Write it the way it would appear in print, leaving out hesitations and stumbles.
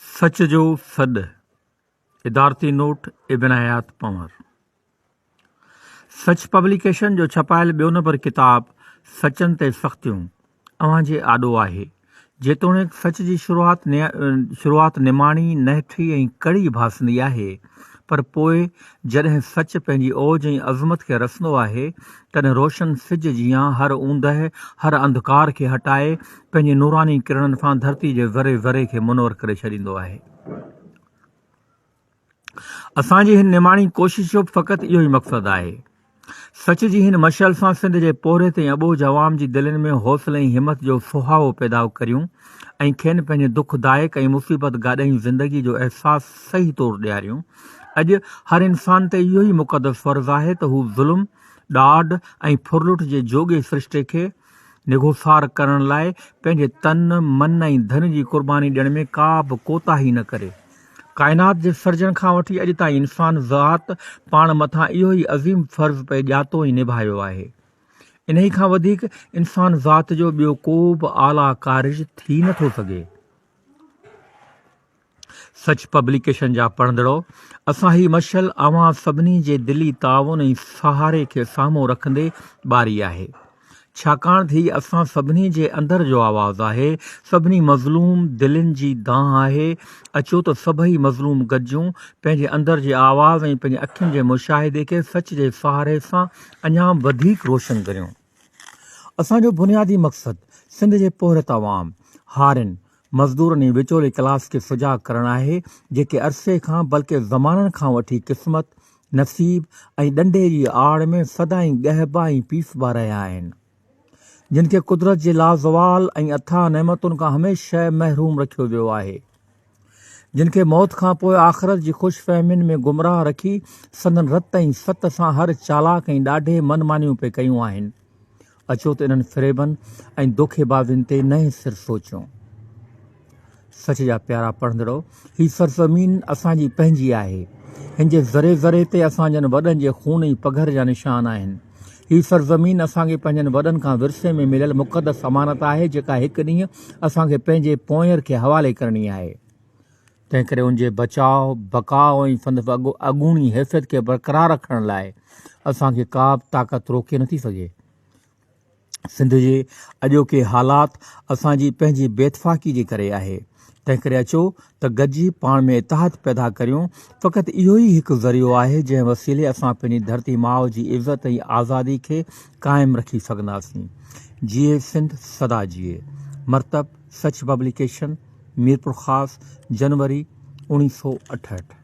سچ جو سڏ، ادارتي نوٽ، ابن حيات پنهور. سچ پبليڪيشن جو ڇپايل ٻيو نمبر ڪتاب سچن تي سختيون اوهان جي آڏو آهي. جيتوڻيڪ سچ جي شروعات شروعات نماڻي، نهٺي ۽ ڪڙي ڀاسندي آهي، پر پوء جڏهن سچ پنهنجي اوج ۽ عظمت کي رسندو آهي، تڏهن روشن سج جيان هر اوندهه، هر انڌڪار کي هٽائي، پنهنجي نوراني ڪرڻن سان ڌرتي جي ذري ذري کي منور ڪري ڇڏيندو آهي. اسان جي هن نماڻي ڪوشش جو به فقط اهو ئي مقصد آهي. سچ جي هن مشعل سان سنڌ جي پورهيت ۽ اٻوجهه عوام جي دلين ۾ حوصلي ۽ همت جو سهاوو پيدا ڪريون ۽ کين پنهنجي دکدائڪ ۽ مصيبت گاڏئين زندگي جو احساس صحيح طور ڏياريون. اڄ هر انسان تي اهو ئي مقدس فرض آهي ته هو ظلم، ڏاڍ ۽ ڦرلٽ جي جوڳي سرشتي کي نگهوسار ڪرڻ لاء پنهنجي تن، من ۽ ڌن جي قرباني ڏيڻ ۾ ڪا به ڪوتاهي نه ڪري. ڪائنات جي سرجڻ کان وٺي اڄ تائين انسان ذات پاڻ مٿان اهو ئي عظيم فرض پئي ڄاتو ۽ نڀايو آهي. انهي کان وڌيڪ انسان ذات جو ٻيو ڪو به اعليٰ ڪارج ٿي نه ٿو سگهي. سچ پبليڪيشن جا پڙهندڙؤ! اسان هي مشعل اوهان سڀني جي دلي تعاون ۽ سهاري کي سامهون رکندي ٻاري آهي. ڇاڪاڻ ته هي اسان سڀني جي اندر جو آواز آهي، سڀني مظلوم دلين جي دانهن آهي. اچو ته سڀئي مظلوم گڏجون، پنهنجي اندر جي آواز ۽ پنهنجي اکين جي مشاهدي کي سچ جي سهاري سان اڃا به وڌيڪ روشن ڪريون. اسان جو بنيادي مقصد سنڌ جي پورهيت عوام، هارين، مزدورن ۽ وچولي ڪلاس کي سجاڳ ڪرڻ آهي، جيڪي عرصي کان بلڪه زمانن کان وٺي قسمت، نصيب ۽ ڏنڊي جي آڙ ۾ سدائين ڳهبا ۽ پيسبا رهيا آهن. جن کي قدرت جي لازوال ۽ اٿاهه نعمتن کان هميشه محروم رکيو ويو آهي. جن کي موت کان پوء آخرت جي خوش فهمين ۾ گمراهه رکي سندن رت ۽ ست سان هر چالاڪ ۽ ڏاڍي من مانيون پئي ڪيون آهن. اچو ته انهن فريبن ۽ دوکيبازين تي نئين سر سوچيون. سچ جا پيارا پڙهندڙؤ! هي سرزمين اسان جي پنهنجي آهي. هن جي ذري ذري تي اسان جن وڏن جي خون ۽ پگهر جا نشان آهن. هي سرزمين اسان کي پنهنجن وڏن کان ورثي ۾ مليل مقدس امانت آهي جيڪا هڪ ڏينهن اسان کي پنهنجي پونئير کي حوالي ڪرڻي آهي. تنهنڪري ان جي بچاء، بقاء ۽ سندس اڳوڻي حيثيت کي برقرار رکڻ لاء اسان کي ڪا به طاقت روڪي نٿي سگهي. سنڌ جي اڄوڪي حالات اسان جي پنهنجي بي اتفاقي جي ڪري آهي. تنهنڪري اچو ته گڏجي پاڻ ۾ اتحاد پيدا ڪريون. فقط اهو ئي هڪ ذريعو آهي جنهن وسيلي اسان پنهنجي ڌرتي ماء جي عزت ۽ آزادي کي قائم رکي سگهنداسين. جيئي سنڌ سدا جيئي. مرتب، سچ پبليڪيشن. ميرپورخاص، جنوري، 1968.